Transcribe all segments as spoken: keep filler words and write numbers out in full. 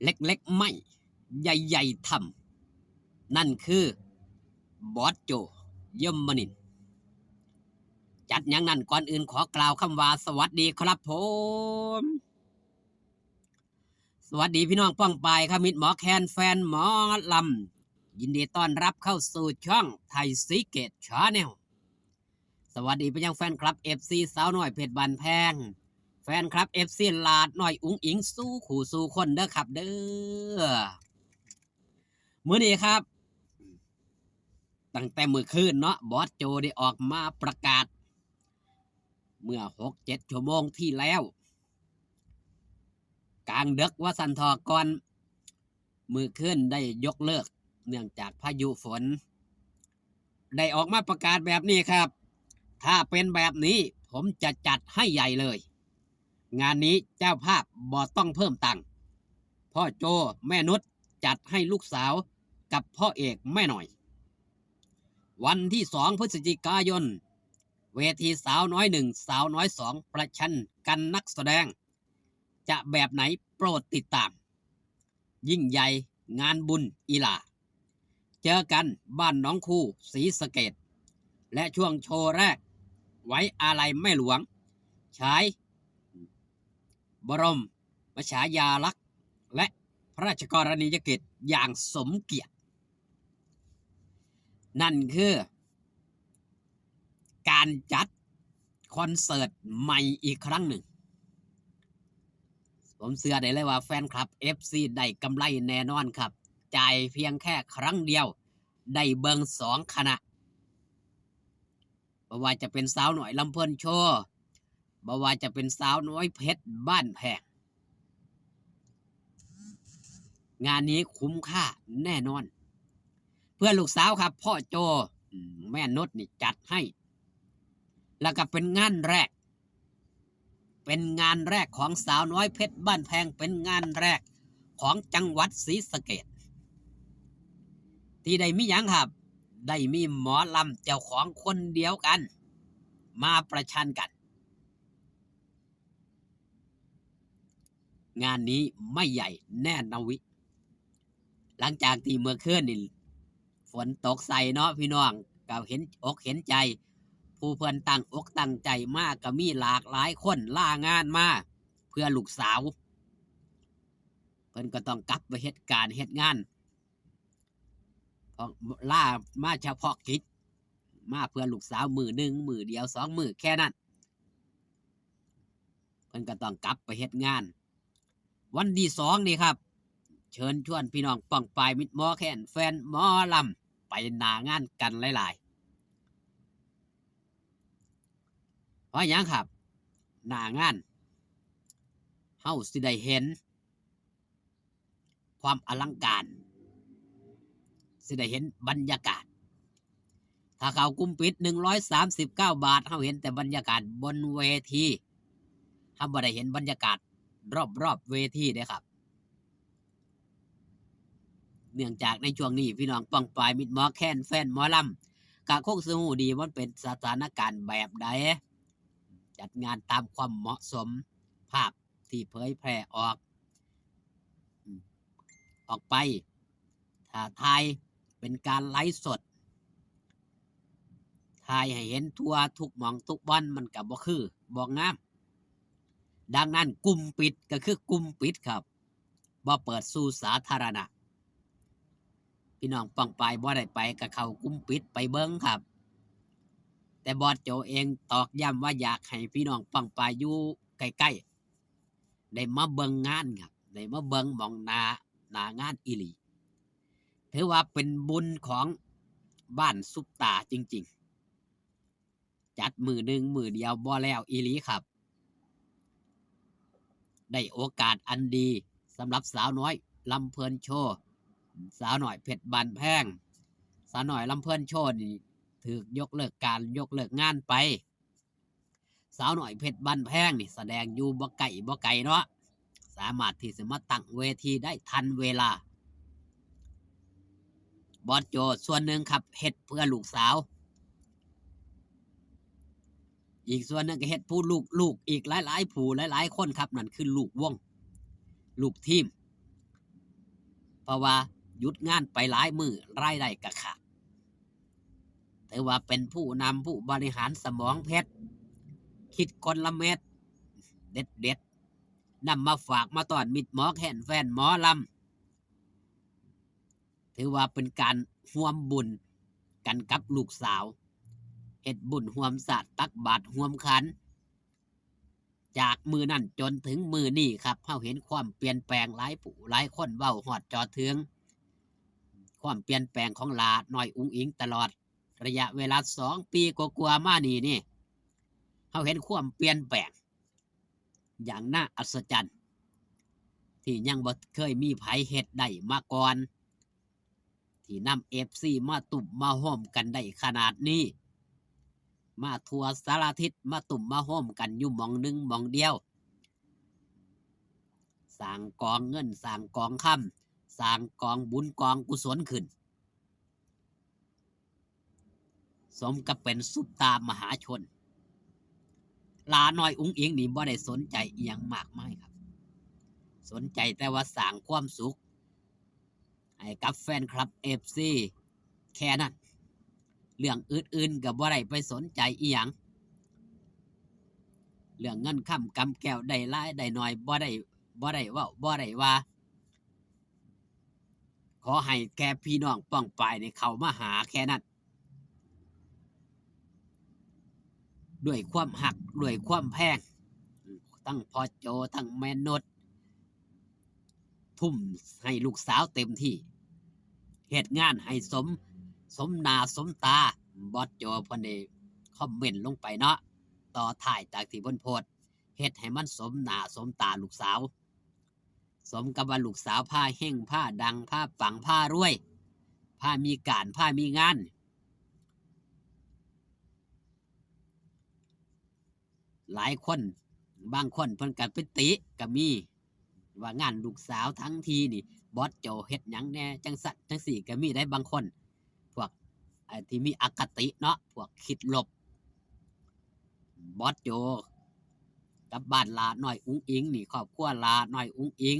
เล็กๆไม่ ใหญ่ๆทำ นั่นคือบอสโจ ยมนินทร์ จัดหยังนั้น ก่อนอื่นขอกล่าวคำว่าสวัสดีครับผม สวัสดีพี่น้องป้องปายครับ มิตรหมอแคน แฟนหมอลำ ยินดีต้อนรับเข้าสู่ช่องไทยซีเกตชาแนล สวัสดีไปยังแฟนคลับ เอฟซี สาวน้อยเพชรบ้านแพง แฟนคลับ เอฟซี หลาดน้อยอุ๋งอิ๋ง สู่คู่สู่คนเด้อครับเด้อ มื้อนี้ครับ ตั้งแต่มื้อคืนเนาะ บอสโจได้ออกมาประกาศ เมื่อหกเจ็ดชั่วโมงที่แล้ว กลางดึกว่าซั่นเถาะ ก่อนมื้อคืนได้ยกเลิก เนื่องจากพายุฝน ได้ออกมาประกาศแบบนี้ครับ ถ้าเป็นแบบนี้ผมจะจัดให้ใหญ่เลย งานนี้เจ้าภาพบ่ต้องเพิ่มตังค์ พ่อโจแม่นุชจัดให้ลูกสาวกับพ่อเอกแม่หน่อย วันที่สองพฤศจิกายน เวทีสาวน้อยหนึ่ง สาวน้อยสอง ประชันกันนักแสดง จะแบบไหนโปรดติดตาม ยิ่งใหญ่งานบุญอีหล่า เจอกันบ้านหนองคู ศรีสะเกษ และช่วงโชว์แรก ไว้อาลัยแม่หลวง ฉายบรมฉายาลักษณ์ และพระราชกรณียกิจอย่างสมเกียรติ นั่นคือ การจัดคอนเสิร์ตใหม่อีกครั้งหนึ่ง ผมเชื่อได้เลยว่าแฟนคลับ เอฟซี ได้กำไรแน่นอนครับ จ่ายเพียงแค่ครั้งเดียว ได้เบิ่งสองคณะ บ่ว่าจะเป็นสาวน้อยลำเพลินโชว์ บ่ว่าจะเป็นสาวน้อยเพชรบ้านแพง งานนี้คุ้มค่าแน่นอน เพื่อลูกสาวครับ พ่อโจ อืม แม่นุชนี่จัดให้ แล้วก็เป็นงานแรก เป็นงานแรกของสาวน้อยเพชรบ้านแพง เป็นงานแรกของจังหวัดศรีสะเกษ ที่ได้มีหยังครับ ได้มีหมอลำเจ้าของคนเดียวกัน มาประชันกัน งานนี้ไม่ใหญ่แน่นะวิ หลังจากที่เมื่อคืนนี่ฝนตกใส่เนาะพี่น้อง ก็เห็นอกเห็นใจ ผู้เพิ่นตั้งอกตั้งใจมาก็มีหลากหลายคนลางานมาเพื่อลูกสาว เพิ่นก็ต้องกลับไปเฮ็ดการเฮ็ดงาน เพราะลามาเฉพาะกิจ มาเพื่อลูกสาวมื้อหนึ่ง มื้อเดียว สองมื้อแค่นั้น เพิ่นก็ต้องกลับไปเฮ็ดงาน วันที่สองนี่ครับ เชิญชวนพี่น้องป้องปายมิตรหมอแคน แฟนหมอลำ ไปหน้างานกันหลายๆ เพราะหยังครับ หน้างาน เฮาสิได้เห็น ความอลังการ สิได้เห็นบรรยากาศ ถ้าเข้ากลุ่มปิด หนึ่งร้อยสามสิบเก้าบาท เฮาเห็นแต่บรรยากาศบนเวที เฮาบ่ได้เห็นบรรยากาศรอบๆเวทีเด้ครับ เนื่องจากในช่วงนี้พี่น้องป้องปายมิตรหมอแคน แฟนหมอลำ ก็คงสิฮู้ดีว่ามันเป็นสถานการณ์แบบใด จัดงานตามความเหมาะสม ภาพที่เผยแพร่ออก อืม ออกไป ถ้าถ่ายเป็นการไลฟ์สด ถ่ายให้เห็นทั่วทุกหม่องทุกบ่อน มันก็บ่คือ บ่งาม ดังนั้นกลุ่มปิดก็คือกลุ่มปิดครับ บ่เปิดสู่สาธารณะ พี่น้องป้องปายบ่ได้ไปก็เข้ากลุ่มปิดไปเบิ่งครับ แต่บอสโจเองตอกย้ำว่าอยากให้พี่น้องป้องปายอยู่ใกล้ๆ ได้มาเบิ่งงานครับ ได้มาเบิ่งหม่องหน้า หน้างานอีหลี ถือว่าเป็นบุญของบ้านซุปตาจริงๆ จัดมื้อหนึ่งมื้อเดียวบ่แล้วอีหลีครับ ได้โอกาสอันดีสำหรับสาวน้อยลำเพลินโชว์ สาวน้อยเพชรบ้านแพง สาวน้อยลำเพลินโชว์นี่ถูกยกเลิกการยกเลิกงานไป สาวน้อยเพชรบ้านแพงนี่แสดงอยู่บ่ไกลบ่ไกลเนาะ สามารถที่จะมาตั้งเวทีได้ทันเวลา บอสโจส่วนหนึ่งครับ เฮ็ดเพื่อลูกสาว อีกส่วนหนึ่งก็เฮ็ดผู้ลูก ลูกอีกหลายๆผู้หลายๆคนครับ นั่นคือลูกวง ลูกทีม ราะว่าหยุดงานไปหลายมื้อ รายได้ก็ขาด ถือว่าเป็นผู้นำผู้บริหารสมองเพชร คิดกลเม็ดเด็ดๆ นำมาฝากมาต้อนมิตรหมอแคนแฟนหมอลำ ถือว่าเป็นการร่วมบุญกันกับลูกสาว เฮ็ดบุญร่วมชาติ ตักบาตรร่วมขัน จากมื้อนั้นจนถึงมื้อนี้ครับ เฮาเห็นความเปลี่ยนแปลง หลายผู้หลายคนเว้าฮอดจอเถิง ความเปลี่ยนแปลงของหล้าน้อยอุ๋งอิ๋งตลอดระยะเวลาสองปีกว่าๆ มานี่นี่ เฮาเห็นความเปลี่ยนแปลงอย่างน่าอัศจรรย์ ที่ยังบ่เคยมีไผเฮ็ดได้มาก่อน ที่นำเอฟซีมาตุ้มมาโฮมกันได้ขนาดนี้ มาทั่วสารทิศ มาตุ้มมาโฮมกันอยู่หม่องหนึ่งหม่องเดียว สร้างกองเงิน สร้างกองคำ สร้างกองบุญกองกุศลขึ้น สมกับเป็นซุปตาร์มหาชน หล้าน้อยอุ๋งอิ๋งนี่บ่ได้สนใจอิหยังมากมายครับ สนใจแต่ว่าสร้างความสุขให้กับแฟนคลับเอฟซีแค่นั้น เรื่องอื่นๆก็บ่ได้ไปสนใจอิหยัง เรื่องเงินคำกำแก้วได้หลายได้น้อยบ่ได้ บ่ได้เว้า บ่ได้ว่า ขอให้แค่พี่น้องป้องปายนี่เข้ามาหาแค่นั้น ด้วยความฮัก ด้วยความแพง ทั้งพ่อโจ ทั้งแม่นุช ทุ่มให้ลูกสาวเต็มที่ เฮ็ดงานให้สม สมหน้าสมตา บอสโจเพิ่นได้คอมเมนต์ลงไปเนาะ ต่อท้ายจากที่เพิ่นโพสต์ เฮ็ดให้มันสมหน้าสมตาลูกสาว สมกับว่าลูกสาวพาเฮง พาดัง พาปัง พารวย พามีการ พามีงาน หลายคน บางคนเพิ่นก็ไปติก็มี ว่างานลูกสาวทั้งทีนี่ บอสโจเฮ็ดหยังแหน่ จั่งซั้นจั่งซี้ก็มีได้บางคน พวก ไอ้ที่มีอคติเนาะ พวกคิดลบ บอสโจกับบ้านหล้าน้อยอุ๋งอิ๋งนี่ ครอบครัวหล้าน้อยอุ๋งอิ๋ง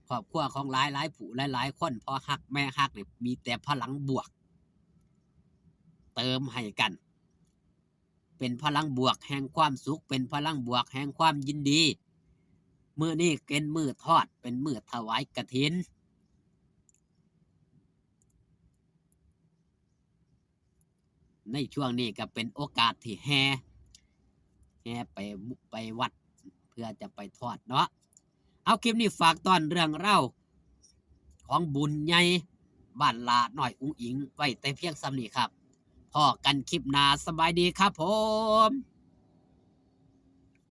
ครอบครัวของหลายๆผู้หลายๆคน พ่อฮักแม่ฮักนี่มีแต่พลังบวก เติมให้กัน เป็นพลังบวกแห่งความสุข เป็นพลังบวกแห่งความยินดี มื้อนี้เป็นมื้อทอด เป็นมื้อถวายกฐิน ในช่วงนี้ก็เป็นโอกาสที่แห่ แห่ไป ไปวัด เพื่อจะไปทอดเนาะ เอาคลิปนี้ฝากต้อนเรื่องราวของบุญใหญ่บ้านหล้าน้อยอุ๋งอิ๋งไว้แต่เพียงส่ำนี้ครับ พ้อกันคลิปหน้า สบายดีครับผม